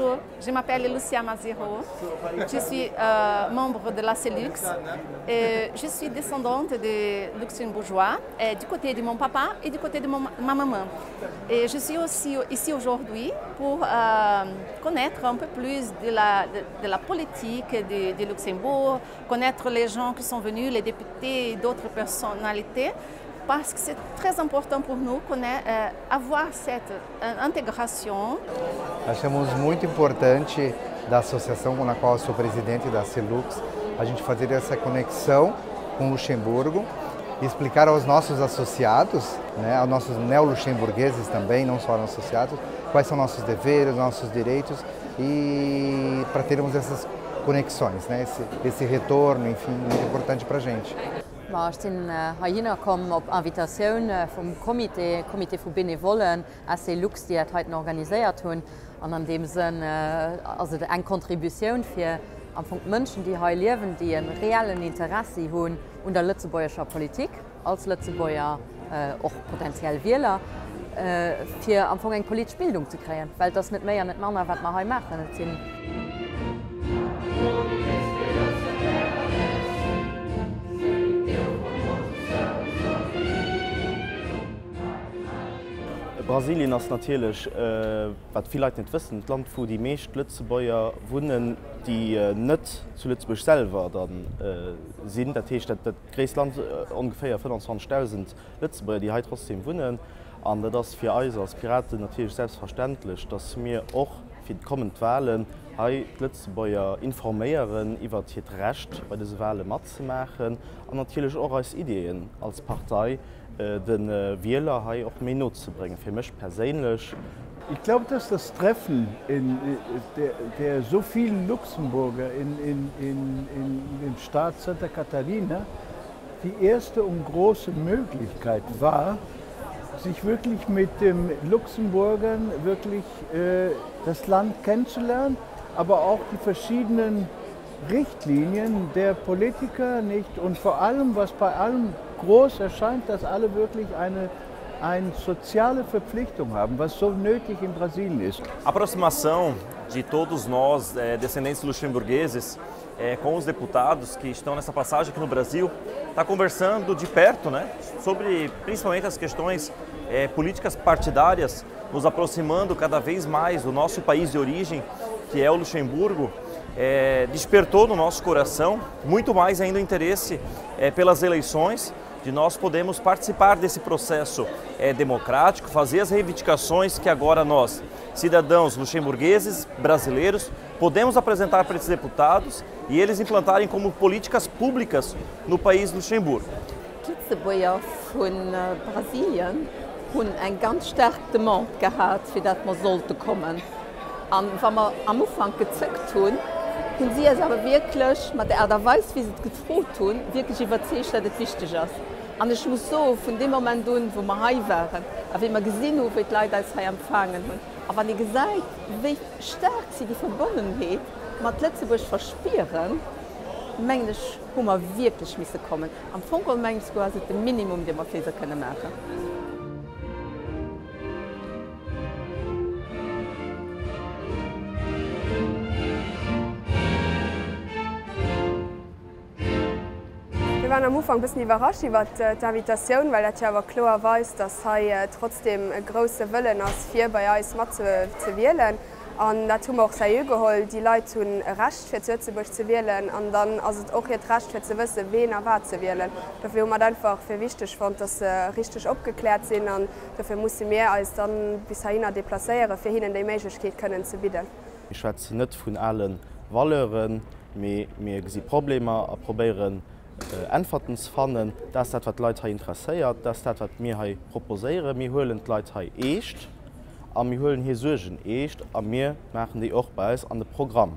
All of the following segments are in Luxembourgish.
Bonjour, je m'appelle Lucia Maziro, je suis euh, membre de la CELUX. Et je suis descendante de luxembourgeois, euh, du côté de mon papa et du côté de mon, ma maman. Et je suis aussi ici aujourd'hui pour euh, connaître un peu plus de la, de, de la politique de, de Luxembourg, connaître les gens qui sont venus, les députés et d'autres personnalités, parce que c'est très important pour nous connaître, euh, avoir cette euh, intégration. Achamos muito importante da associação na qual eu sou presidente da Celux, a gente fazer essa conexão com Luxemburgo e explicar aos nossos associados, né, aos nossos neo-luxemburgueses também, não só aos associados, quais são nossos deveres, nossos direitos e para termos essas conexões, né, esse, esse retorno, enfim, muito importante para a gente. Ma ech sinn heihinner komm op Invitatioun vum Comité, Comité vu Benevollen, AC Lux, déi dat heiten organiséiert hunn. An an deem Sënn ass et eng Contributioun fir am Fong d'Mënschen, déi hei liewen, déi e reellen Interessi hunn un der lëtzebuergescher Politik, als Lëtzebuerger, och potentiell Wieler, fir am Fong eng politesch Bildung ze kréien, well et ass net méi an net manner, wat mer hei maachen. Et sinn. Brasilien ass natierlech, wat vill Leit net wëssen, d'Land wou déi meescht Lëtzebuerger wunnen, déi net zu Lëtzebuerg selwer da sinn. Dat heescht dat gréisst Land, ongeféier 25.000 Lëtzebuerger, déi hei trotzdem wunnen. An dat ass fir eis als Piraten natierlech selbstverständlech, datt mir och fir d'kommend Wahlen hei d'Lëtzebuerger informéieren iwwert hiert Recht bei dëse Wahle matzemaachen an natierlech och eis Ideeën als Partei de Wieler hei och méi no ze bréngen. Fir mech perséinlech. Ich glaube, dass das Treffen in der, der so vielen Luxemburger in, in, in, in dem Staat Santa Catarina die erste und große Möglichkeit war, sich wirklich mit den Luxemburgern wirklich äh, das Land kennenzulernen, aber auch die verschiedenen Richtlinien der Politiker nicht und vor allem, was bei allem groß erscheint, dass alle wirklich eine, eine soziale Verpflichtung haben, was so nötig in Brasilien ist. Aproximação de todos nós, eh, descendentes luxemburgueses, eh, com os deputados que estão nessa passagem aqui no Brasil, está conversando de perto né, sobre principalmente as questões eh, políticas partidárias, nos aproximando cada vez mais do nosso país de origem, que é o Luxemburgo, é, despertou no nosso coração muito mais ainda o interesse é, pelas eleições, de nós podemos participar desse processo é, democrático, fazer as reivindicações que agora nós, cidadãos luxemburgueses, brasileiros, podemos apresentar para esses deputados e eles implantarem como políticas públicas no país Luxemburgo. D'Lëtzebuerger vu Brasilien hunn eng ganz staark Demande gehat, fir dat mer sollte kommen. A wa mer am Ufank gezéckt hunn, hunn si eis awer wierklech mat der Aart a Weis, wéi se et gefrot hunn, wierklech iwwerzeegt, dat et wichteg ass. An ech muss soen, vun deem Moment un, wou mer hei waren a wéi mer gesinn hu wéi d'Leit eis hei empfaangen hunn, a wann ee gesäit, wéi staark si déi Verbonnenheet mat Lëtzebuerg verspieren, mengen ech, hu mer wierklech misse kommen. Am Fong geholl mengen ech souguer, ass et de Minimum, dee mer fir se kënne maachen. Mir waren am Ufank bëssen iwwerrascht iwwert d'Invitatioun, well dat jo awer kloer weist, dass hei trotzdem e grousse Wëllen ass, fir bei eis mat ze wielen. An dat hu mer och seriö geholl. Déi Leit hunn e Recht, fir zu Lëtzebuerg ze wielen, an dann ass et och hiert Recht, fir ze wëssen, ween a wat se wielen. Dofir hu mer et einfach fir wichteg fonnt, dass se richteg opgekläert sinn, an dofir musse mir eis dann bis heihinner deplacéieren, fir hinnen déi Méiglechkeet kënnen ze bidden. Mir schwätzen net vun ale Valeuren, Mee mir gesi Problemer a probéieren Äntwerten ze fannen. Dat ass dat, wat d'Leit hei interesséiert. Dat ass dat, wat mir hei proposéieren. Mir huelen d'Leit hei eescht a mir huelen hir Suergen eescht a mir maachen déi och bei eis an de Programm.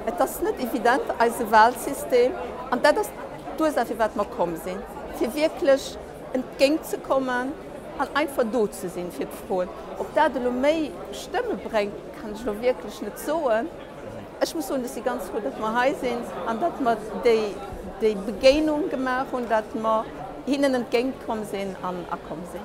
Et ass net evident, eise Wahlsystem, an dat ass d'Ursaach, firwat mer komm sinn, fir wierklech entgéintzekommen an einfach do ze sinn fir d'Froen. Ob dat elo méi Stëmme bréngt, kann ech elo wierklech net soen. Ech muss soen, ech si ganz frou, datt mer hei sinn an datt mer déi Begéinung gemaach hunn, datt mer hinnen entgéintkomm sinn an akomm sinn.